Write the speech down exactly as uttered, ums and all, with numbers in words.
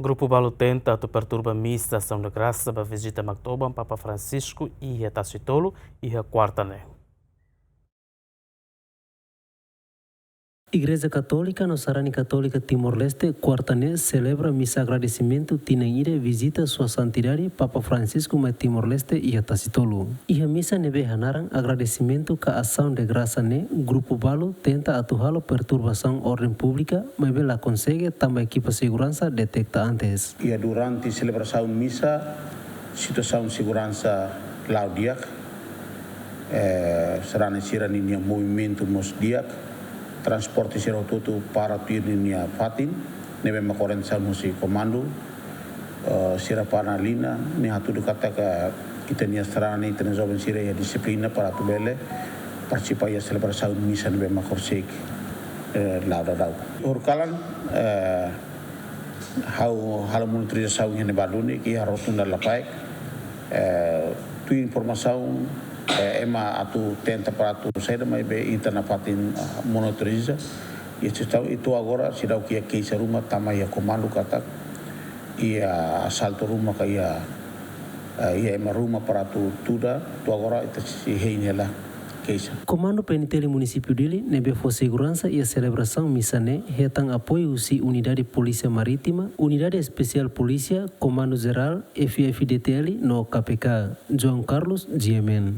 Grupu balu tenta atu perturba misa Asaun de Grasa ba vizita mak toban Papa Francisco iha Tasitolu, iha kuarta ne'e. Igreja Katólika no sarani Katólika Timor-Leste kuarta ne'e selebra misa agradesimentu tinan ida vizita Sua Santidade Papa Francisco mai Timor-Leste iha Tasitolu. Iha misa ne'ebé hanaran agradesimentu ka Asaun de Grasa ne'e, grupu balu tenta atu halo perturbasaun orden públika, maibé la konsege tanba ekipa seguransa deteta antes. Iha durante selebrasaun misa, situasaun seguransa la'o di'ak, eh, sarani sira-ninia movimentu mós di'ak, transporte sira hotu-hotu para tuir ninia fatin, ne'ebé mak orientasaun husi komandu, eh, sira para na lina, ne'e hatudu katak ita-nia sarani, ita-nia joven sira iha dixiplina para atu bele partisipa iha selebrasaun misa ne'ebé mak horisehik, eh, la'o daudaun. Horikalan, eh, ha'u halo monitorizasaun iha ne'ebá duni, iha rotunda Lapaek. Eh, tuir informasaun, eh, ema atu tenta para atu saida, maibé ita nafatin, ah, monitoriza. Iha situasaun ida agora, seidauk iha keixa ruma tama iha komandu katak iha asaltu ruma ka iha, eh, iha ema ruma para atu tuda, to'o agora ita sei hein hela keixa. Komandu P N T L Munisípiu Dili ne'ebé fó seguransa iha selebrasaun misa ne'e hetan apoiu husi Unidade Polísia Marítima, Unidade Espesiál Polísia, Komandu Jerál, F F D T L no K P K. João Carlos, G M N.